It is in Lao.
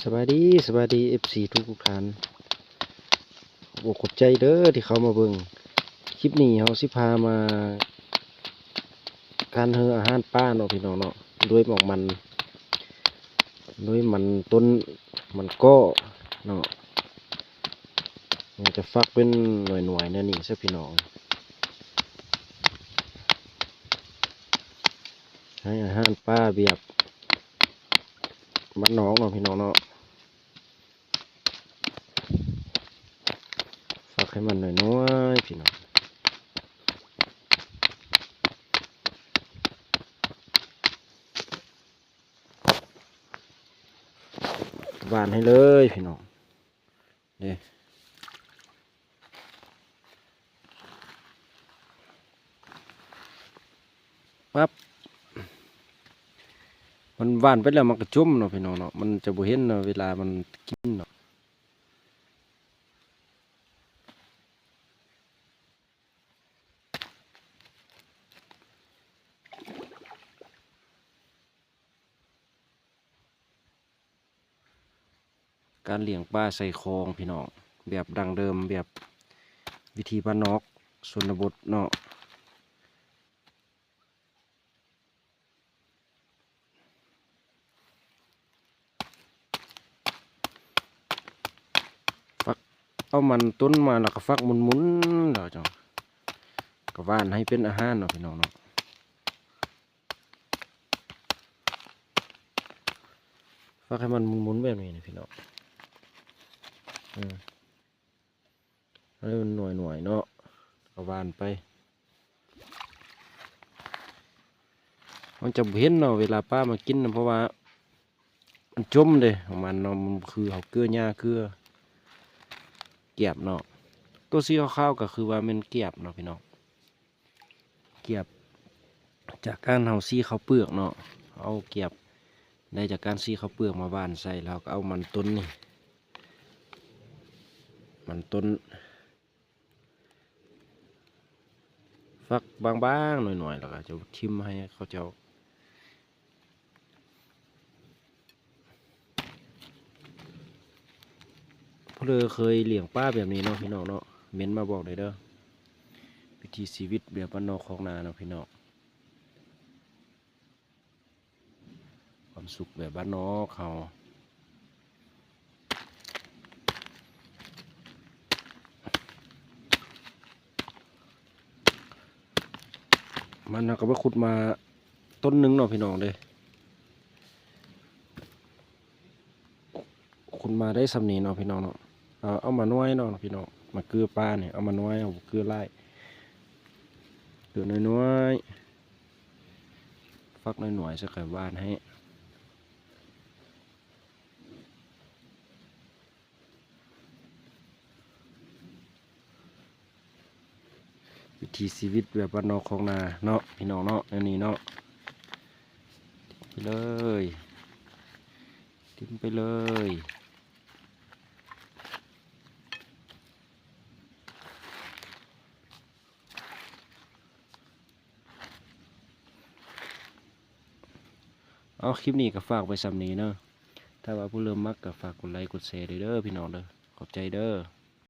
ສະບາຍດີ ສະບາຍດີ ເອັຟຊີ ທຸກໆທ່ານ ຂອບອົກຂອບໃຈເດີທີ່ເຂົ້າມາເບິ່ງ. ຄລິບນີ້ເຮົາຊິພາມາການເຮີອາຫານປາເນາະ ພີ່ນ້ອງເນາະ, ດ້ວຍໝາກມັນ ດ້ວຍມັນຕົ້ນ ມັນກໍເນາະ, ມັນຈະຟັກເປັນໜ່ວຍໆແນວນີ້ຊະ ພີ່ນ້ອງ. ໃຫ້ອາຫານປາແບບບ້ານນອກເນາະ ພີ່ນ້ອງເນາະ, ຟັກໃຫ້ມັນໜ່ວຍໆ ພີ່ນ້ອງ, ຫວ່ານໃຫ້ເລີຍ ພີ່ນ້ອງ. ນີ້ ປັບ ມັນຫວ່ານໄປແລ້ວມັນກະຈົມເນາະ ພີ່ນ້ອງເນາະ, ມັນຈະບໍ່ເຫັນເນາະ ເວລາມັນກິນເນາະ. ການລ້ຽງປາໃສ່ຄອງ ພີ່ນ້ອງ, ແບບດັ້ງເດີມ ແບບວິທີບ້ານນອກຊົນນະບົດເນາະ. ຟັກເອົາມັນຕົ້ນມາ ແລ້ວກໍຟັກໝຸນໆ ແລ້ວຈັ່ງກະຫວ່ານໃຫ້ເປັນອາຫານເນາະ ພີ່ນ້ອງເນາະ. ຟັກໃຫ້ມັນໝຸນໆແບບນີ້ນະ ພີ່ນ້ອງ, ເອີ ໃຫ້ມັນໜ່ວຍໆເນາະ ກະຫວ່ານໄປ. ມັນຈະບໍ່ເຫັນເນາະ ເວລາປາມາກິນນະ ເພາະວ່າມັນຈົມເດ້ ຂອງມັນເນາະ, ມັນຄືເຮົາເກືອຫຍ້າ ເກືອກຽບເນາະ. ໂຕສີຂາວໆ ກໍຄືວ່າແມ່ນກຽບເນາະ ພີ່ນ້ອງ. ກຽບ ຈາກການເຮົາສີເຂົ້າເປືອກເນາະ, ເອົາກຽບໄດ້ຈາກການສີເຂົ້າເປືອກມາຫວ່ານໃສ່ ແລ້ວເຮົາກໍເອົາມັນຕົ້ນນີ້ ມັນຕົ້ນ ຝັກບາງໆ ໜ່ວຍໆ ແລ້ວກໍຈະຖິ້ມໃຫ້ເຂົາເຈົ້າ. ຜູ້ໃດເຄີຍລ້ຽງປາແບບນີ້ເນາະ ພີ່ນ້ອງເນາະ, ເມັ້ນມາບອກໄດ້ເດີ. ວິຖີຊີວິດແບບບ້ານນອກຄອກນາເນາະ ພີ່ນ້ອງ, ຄວາມສຸກແບບບ້ານນອກເຮົາ. ມັນເຮົາກໍມາຂຸດມາຕົ້ນໜຶ່ງເນາະ ພີ່ນ້ອງເດ້, ຂຸດມາໄດ້ສ່ຳນີ້ເນາະ ພີ່ນ້ອງເນາະ. ເອົາ ເອົາມາໜ່ວຍເນາະ ພີ່ນ້ອງ, ມາເກືອປານີ້ເອົາມາໜ່ວຍ ເອົາເກືອຫຼາຍ ເກືອໜ່ວຍໆ ຝັກໜ່ວຍໆ ໃສ່ໄຂ່ຫວານໃຫ້. ວິຖີຊີວິດແບບບ້ານນອກຄອກນາເນາະ ພີ່ນ້ອງເນາະ, ແນວນີ້ເນາະ. ຖິ້ມໄປເລີຍ ຖິ້ມໄປເລີຍ. ເອົາ ຄລິບນີ້ກໍຝາກໄວ້ສ່ຳນີ້ເນາະ. ຖ້າວ່າຜູ້ເລີ່ມມັກກໍຝາກກົດໄລກົດແຊເດີ ພີ່ນ້ອງເດີ. ຂອບໃຈເດີ.